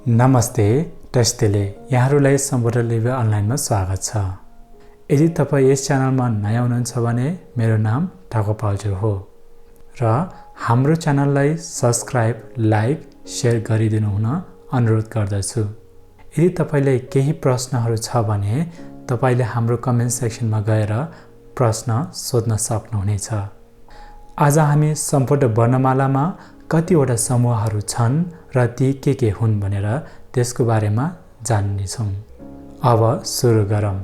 नमस्ते, टेस्टेले यहाँहरूलाई सम्भोटा लिपि अनलाइनमा स्वागत छ। यदि तपाईँ यस च्यानलमा नयाँ हुनुहुन्छ भने मेरो नाम ठाकुर पाल्चुर हो र हाम्रो च्यानललाई सब्स्क्राइब, लाइक, सेयर गरिदिनु हुन अनुरोध गर्दछु। यदि तपाईले केही प्रश्नहरू छ भने तपाईले हाम्रो कमेन्ट सेक्सनमा गएर प्रश्न सोध्न सक्नुहुनेछ। आज हामी सम्भोटा वर्णमालामा कतिवटा समूहहरू छन् र ती के हुन् भनेर त्यसको बारेमा जान्नेछौँ। अब सुरु गरौँ।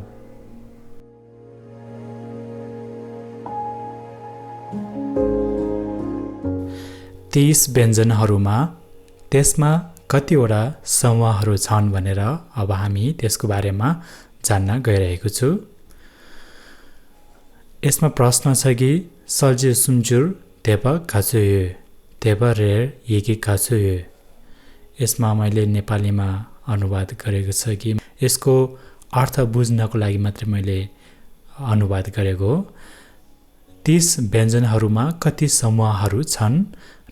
तीस व्यञ्जनहरूमा त्यसमा कतिवटा समूहहरू छन् भनेर अब हामी त्यसको बारेमा जान्न गइरहेको छु। यसमा प्रश्न छ कि सल्जे सुमजुर तेप घाचुयो तेप रेर यकी घाचुयो। यसमा मैले नेपालीमा अनुवाद गरेको छ कि यसको अर्थ बुझ्नको लागि मात्रै मैले अनुवाद गरेको हो। 30 व्यञ्जनहरूमा कति समूहहरू छन्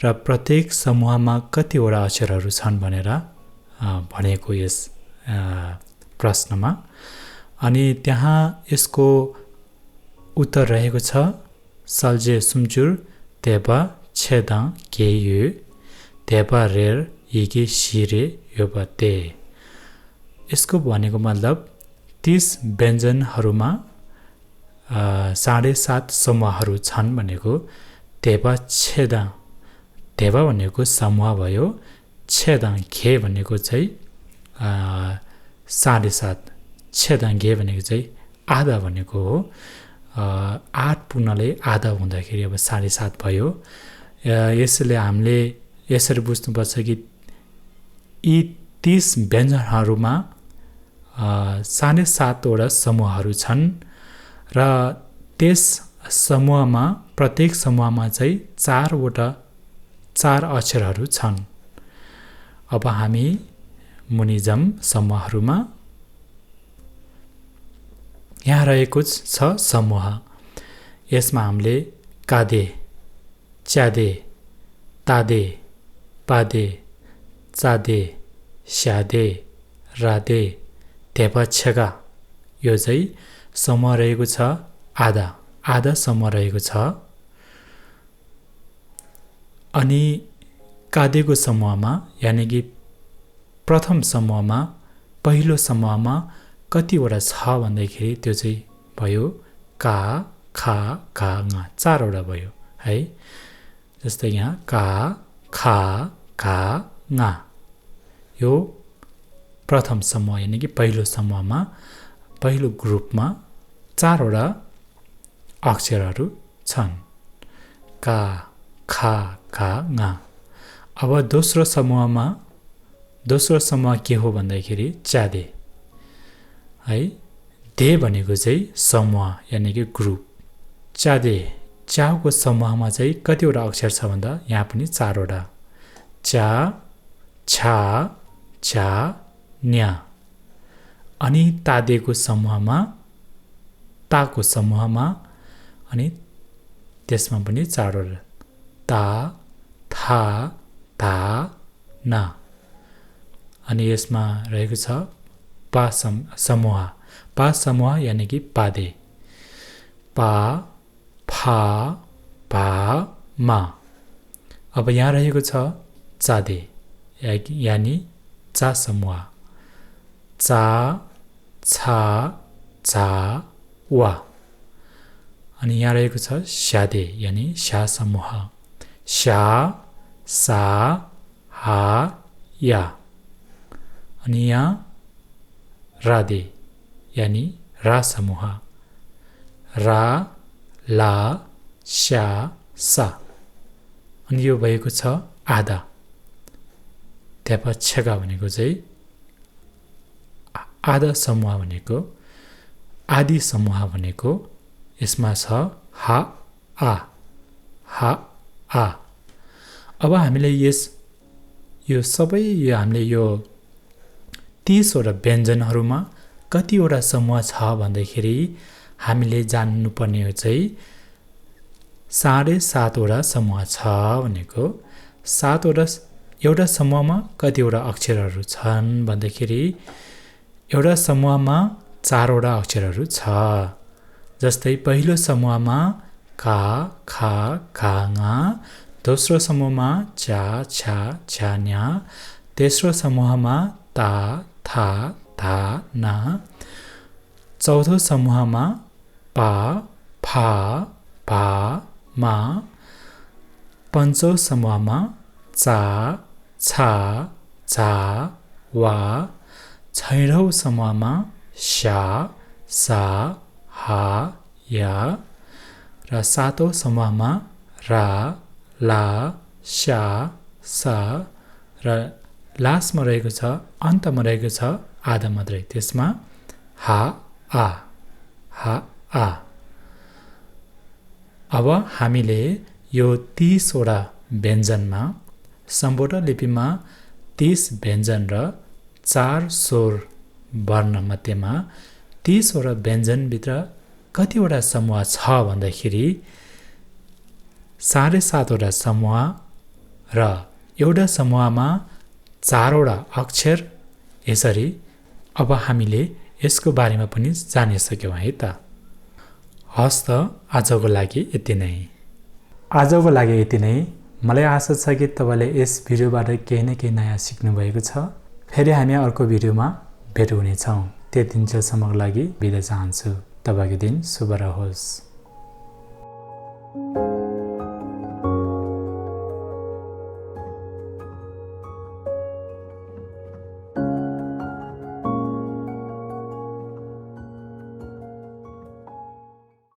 र प्रत्येक समूहमा कतिवटा अक्षरहरू छन् भनेर भनेको यस प्रश्नमा। अनि त्यहाँ यसको उत्तर रहेको छ सल्जे सुमजुर तेपा छेदा केयु तेपा रेर यकी सिरे योबते। यसको भनेको मतलब 30 व्यञ्जनहरूमा 7.5 समूहहरू छन् भनेको तेपा छेदा, तेपा भनेको समूह भयो, छेदा घे भनेको चाहिँ 7.5, छेदा घे भनेको चाहिँ आधा भनेको हो। 8 पूर्णले आधा हुँदाखेरि अब 7.5 भयो। यसले हामीले यसरी बुझ्नुपर्छ कि यी 30 व्यञ्जनहरूमा 7.5 वटा समूहहरू छन् र त्यस समूहमा प्रत्येक समूहमा चाहिँ 4 अक्षरहरू छन्। अब हामी मुनिजम समूहहरूमा यहाँ रहेको छ समूह। यसमा हामीले कादे, च्यादे, तादे, पादे, चादे, स्यादे, रादे, तेपा छेगा, यो चाहिँ समूह रहेको छ आधा समूह रहेको छ। अनि कादेको समूहमा यानि कि प्रथम समूहमा पहिलो समूहमा कतिवटा छ भन्दाखेरि त्यो चाहिँ भयो का, खा, घा, ङा, 4 वटा भयो है। जस्तै यहाँ का, खा, घा, ङा, यो प्रथम समूह यानि कि पहिलो समूहमा पहिलो ग्रुपमा 4 वटा अक्षरहरू छन् का, खा, घा, ङा। अब दोस्रो समूह के हो भन्दाखेरि च्यादे है। दे भनेको चाहिँ समूह यानि कि ग्रुप। च्यादे, च्याउको समूहमा चाहिँ कतिवटा अक्षर छ भन्दा यहाँ पनि 4 वटा, च्या, छा, च्या, न्या। अनि तादेको समूहमा ताको समूहमा अनि त्यसमा पनि 4 वटा, ता, था, ता, ना। अनि यसमा रहेको छ पा समूह यानि कि पादे, पा, फा, पा, मा। अब यहाँ रहेको छ चादे यानि चा समूह, चा, छा, चा, वा। अनि यहाँ रहेको छ स्यादे यानि स्या समूह, स्या, सा, हा, या। अनि यहाँ रादे यानि रा समूह, रा, ला, स्या, सा। अनि यो भएको छ आधा। त्यहाँ छेगा भनेको चाहिँ आधा समूह भनेको आदि समूह भनेको यसमा छ हा, आ, हा, आ। अब हामीले यो सबै हामीले यो 30 वटा व्यञ्जनहरूमा कतिवटा समूह छ भन्दाखेरि हामीले जान्नुपर्ने चाहिँ 7.5 वटा समूह छ भनेको 7 वटा एउटा समूहमा कतिवटा अक्षरहरू छन् भन्दाखेरि एउटा समूहमा 4 वटा अक्षरहरू छ। जस्तै पहिलो समूहमा का, खा, घा, ङा, दोस्रो समूहमा चा, छा, छ्या, न्या, तेस्रो समूहमा ता, था, धा, ना, चौथो समूहमा पा, फा, भा, मा, पञ्चौं समूहमा चा, छा, झा, वा, छैठौं समूहमा स्या, सा, हा, या र सातौं समूहमा रा, ला, स्या, सा र लास्टमा रहेको छ, अन्तमा रहेको छ आधा मात्रै, त्यसमा हा, आ, हा, आ। अब हामीले यो 30 वटा व्यञ्जनमा सम्बोधा लिपिमा 30 व्यञ्जन र 4 स्वर वर्ण मध्येमा 30 वटा व्यञ्जनभित्र कतिवटा समूह छ भन्दाखेरि 7.5 वटा समूह र एउटा समूहमा 4 वटा अक्षर। यसरी अब हामीले यसको बारेमा पनि जानिसक्यौँ है त। हस् त आजको लागि यति नै। मलाई आशा छ कि तपाईले यस भिडियोबाट केही न केही नयाँ सिक्नु भएको छ। फेरि हामी अर्को भिडियोमा भेट हुनेछौँ। त्यतिन्जेलसम्मको लागि बिदा चाहन्छु। तपाईको दिन शुभ रहोस्।